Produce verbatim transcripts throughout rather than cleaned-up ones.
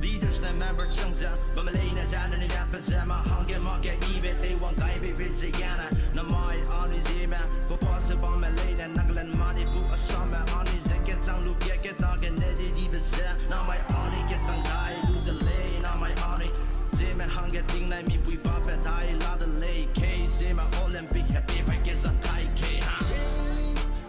Leaders ne member chang ze, bamme leine ze, anui ne pe ze, ma hangge ma ge ibe teiwang gaibe be ze gane. Namai anui Zeme, papa se bamme leine, Nagaland, Manipur, Assam me, anui ze kechang lu ge ke dage ne di di be ze. Namai anui kechang dai lu de lei, namai anui Zeme hangge tingnai mipui ba pe dai la de lei, kei Zeme Olympic happy bai ke za kai ke ha.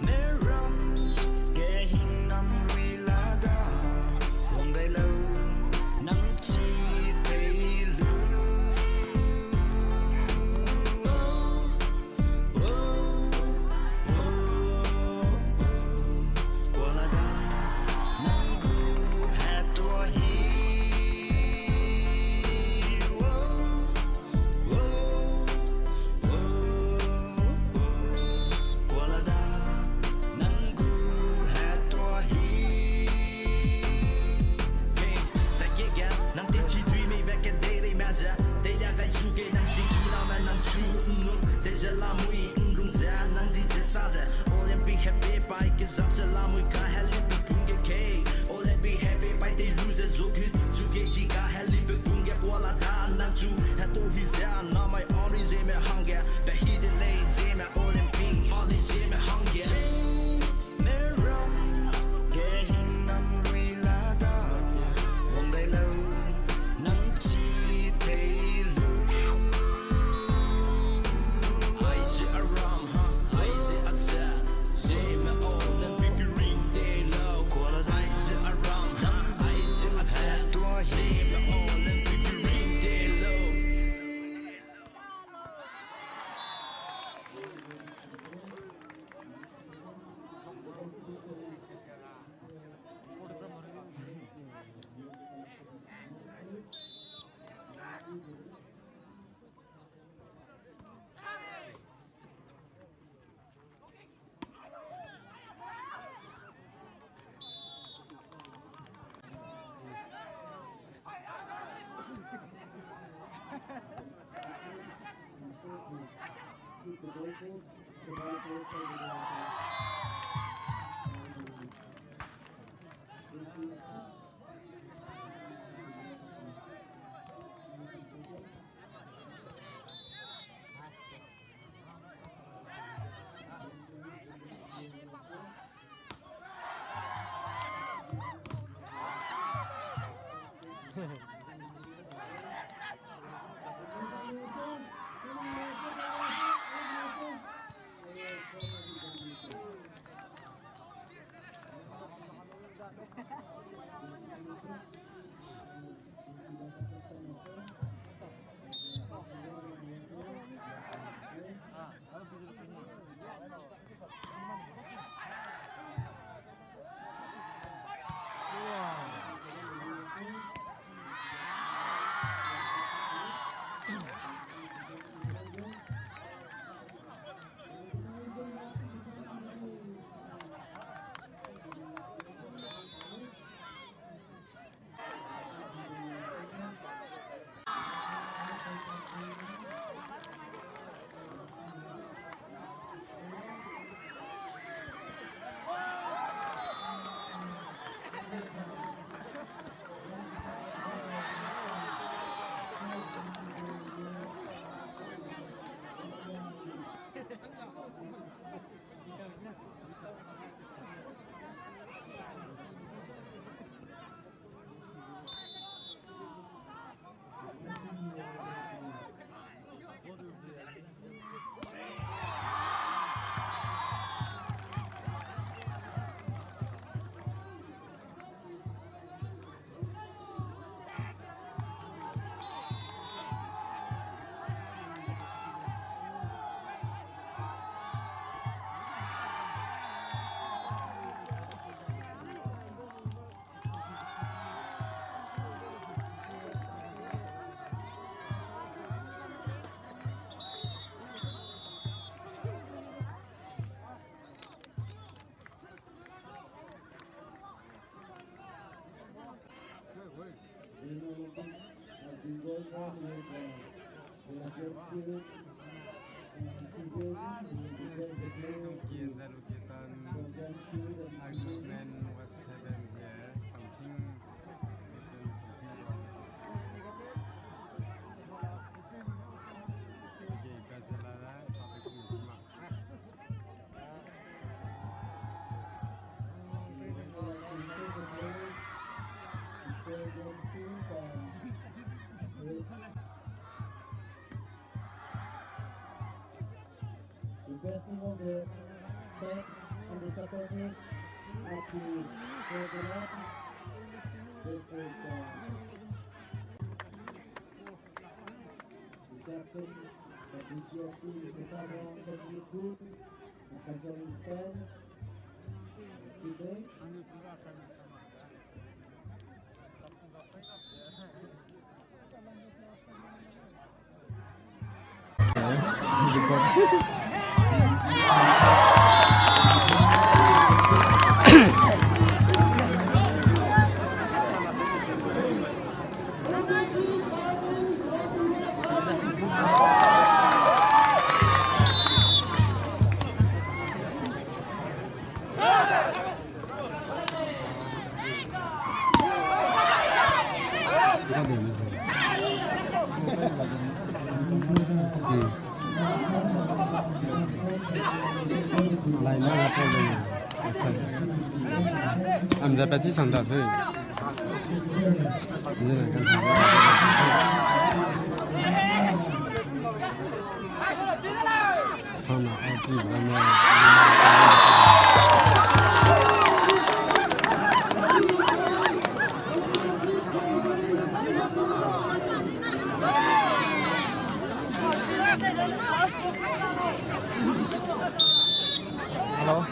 Meram ge hingnam rui la da, wang dai lau, nang chi pei lu. Nang teichi dui mei be kedeirei me ze, teilia gai su ge nang siki name nang chu nnung, teize lamui nrung ze, nang zi ze sa ze, Olympic happy pai kezap ze lamui ka heli pe pung ge kei, Olympic happy pai tei lu ze zo gut, chu ge chi ka heli pe pung ge kuala da nang chu, hetu hi ze, namai anui Zeme hangge, pe hi de lei Zeme Olympic, anui Zeme hangge. Meram ge hingnam rui la da, wang dai lau, nang chi pei lu. Aize aram ha, aize aze, Zeme Olympic ring te lau. Aize aram ha, aize aze, Zeme Olympic ring te lau. Last minute, Dongki and Zalu Ketan argument was happened here. Something happened, something wrong. Okay, that's the last topic. Requesting all the fans and the supporters not to hold it up. This is, uh, the captain of the G F C, Mister Sabang, Patrick Good, and controlling stand. Let's keep going. Am za pati sam da sui. Hello.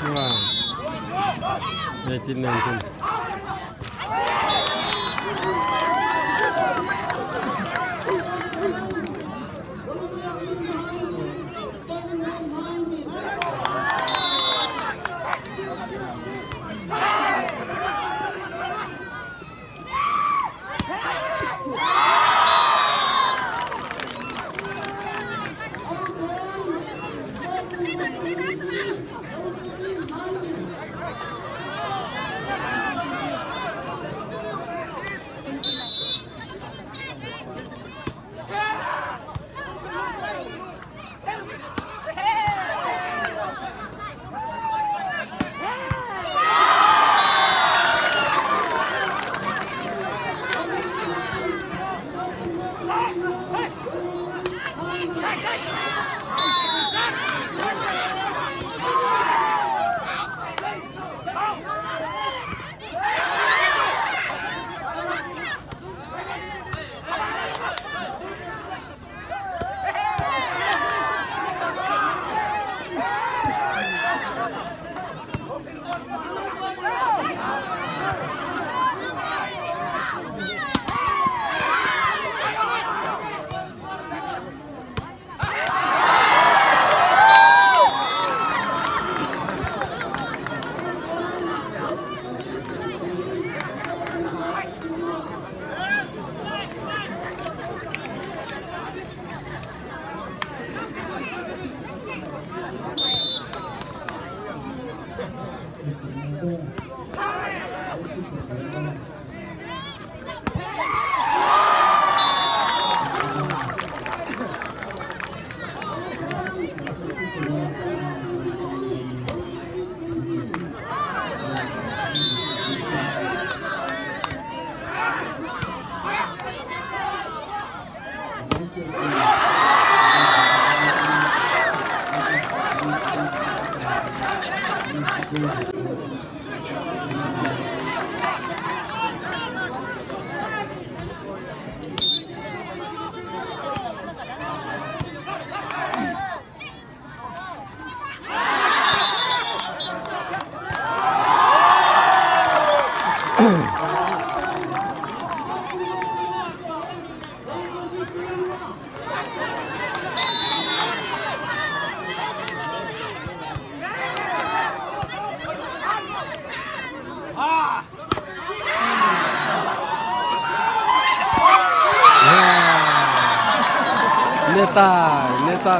Wow. Eighteen, nineteen. Neta, neta.